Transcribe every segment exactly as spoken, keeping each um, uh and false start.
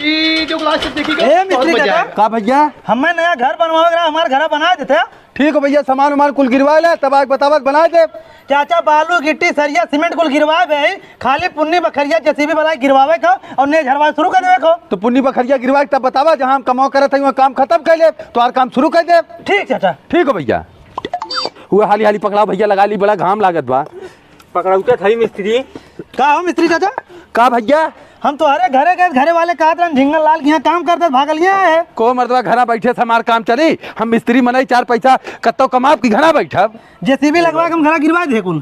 ए, मिस्त्री चाचा। का भइया? हमें नया घर बनवावे के रहा, हमार घरा बनाए देते। ठीक हो भइया, सामान उमान कुल गिरवा ले, तब आके बतावा के बनाए दे। चाचा, बालू, गिट्टी, सरिया, सीमेंट कुल गिरवाए बे, खाली पुन्नी बखरिया जेसीबी वाला गिरवावे का और ने झरवाए शुरू कर देवे को। तो पुन्नी बखरिया गिरवाए के तब बतावा, जहाँ हम कमाओ करत हई, वहाँ काम खतम कर ले, तोहार काम शुरू कर दे। ठीक चाचा। ठीक हो भइया, वो हाली हाली पकड़ाओ भइया, लगा ली, बड़ा घाम लागत बा। पकड़ौते थई मिस्त्री। का हो मिस्त्री चाचा? का भइया? हम तोहरे घरे गए, घरे वाले कहत रहन झिंगन लाल के यहाँ काम करते, भागल यहाँ है। को मर्दवा घरा बैठे से हमार काम चली? हम मिस्त्री मनई, चार पैसा कत्तो कमाब कि घरा बैठब? जेसीबी लगवा के हम घरा गिरवा दे कुल।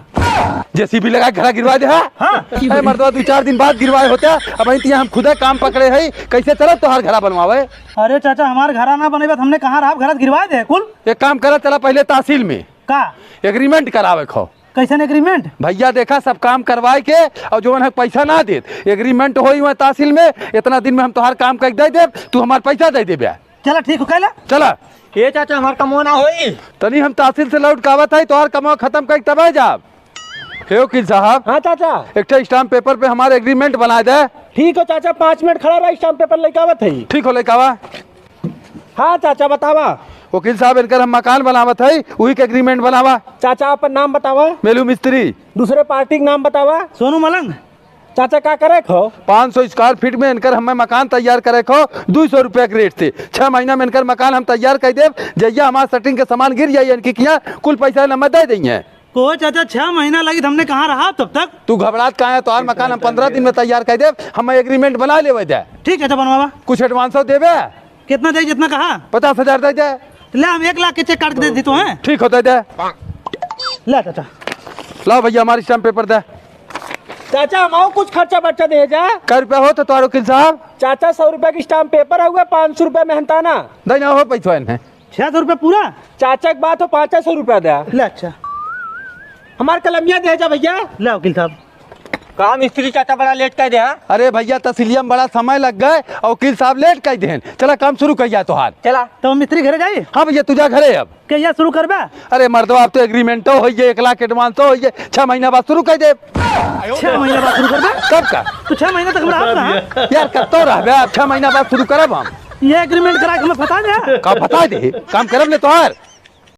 जेसीबी लगा के घरा गिरवा दे, हाँ? हाँ। अरे मर्दवा, दू चार दिन बाद गिरवाए होते, अब हम खुदे काम पकड़े हई, कैसे चलत तोहार घरा बनवावे? अरे चाचा, हमार घरा ना बनेबे त हमने कहाँ रहब, घरा गिरवा दे कुल। एक काम करा, चला पहले तहसील में। का? एग्रीमेंट करावे खो। कैसन एग्रीमेंट? भइया देखा, सब काम करवाए के और जवन है पैसा ना देत, एग्रीमेंट होई वहाँ तहसील में, इतना दिन में हम तोहार काम कर दे देब, तू हमार पैसा दे देबे। चला ठीक हो, कहला। चला। ए चाचा, हमार कमवा ना होई। तनी हम तहसील से लौट के आवत हई, तोहार कमवा खतम कर तबे जाब। हे वकील साहब। हाँ चाचा। एक ठे स्टाम्प पेपर पे हमार एग्रीमेंट बना दे। ठीक हो चाचा, पाँच मिनट खड़ा रहा, स्टाम्प पेपर लेके आवत हई। ठीक हो, लेके आवा। हाँ चाचा, बतावा। वकील साहब, इनकर हम मकान बनावत हई, उही के एग्रीमेंट बनावा। चाचा, आपन नाम बतावा। मेलू मिस्त्री। दूसरे पार्टी के नाम बतावा। सोनू मलंग। चाचा, का करे खो? पाँच सौ स्क्वायर फीट में इनकर हमें मकान तैयार करे खो, दू सौ रुपया के रेट से। छह महीना में इनकर मकान हम तैयार कर देब। जहिया हमार सेटिंग के सामान गिर जाई इनकी किया, कुल पैसा नम्बर दे देंगे। ओ चाचा, छह महीना लगी, हमने कहाँ रहा तब तक? तू घबरात काहे? तोहार मकान हम पन्द्रह दिन में तैयार कर देब, हम एग्रीमेंट बना लेवे दे। ठीक चाचा, बनवावा। कुछ एडवांसो देबे? कितना दे, जितना कहा? पचास हजार दे दे। ले, हम एक लाख के चेक काट के दे दी तो, हैं? ठीक हो, दे दे। ले चाचा। लाओ भइया, हमार स्टाम्प पेपर दे। चाचा, हम और कुछ खर्चा बर्चा दे जा। कै रुपया होत तोहार वकील साहब? चाचा, सौ रुपया के स्टाम्प पेपर हुआ, पाँच सौ रुपया मेहनताना। दे ना हो पैसा इन्हें। छह सौ रुपया पूरा? चाचा के बात हो, पाँच सौ रुपया दे। ले, अच्छा। हमार कलमिया दे जा भइया। ले वकील साहब। का मिस्त्री चाचा बड़ा लेट कर दे, हाँ? अरे भइया, तहसीलिया में बड़ा समय लग गए और वकील साहब लेट कर देन। चला, काम शुरू कर जा तोहार। चला। तो मिस्त्री घरे जाई? हाँ भइया, तू जा घरे अब। कहिया शुरू करबा? अरे मर्दवा, अब तो एग्रीमेंटो होइए, एक लाख एडवांसो होइए, छह महीना बाद शुरू कर देब। छह महीना बाद शुरू करबा? तब का? तो छह महीना तक हमरा हाथ ना, हाँ? यार, कब तो रहबे, अब छह महीना बाद शुरू करब हम। ये एग्रीमेंट करा के हमें फंसा दे। का फंसा दे? काम करब ले तोहार।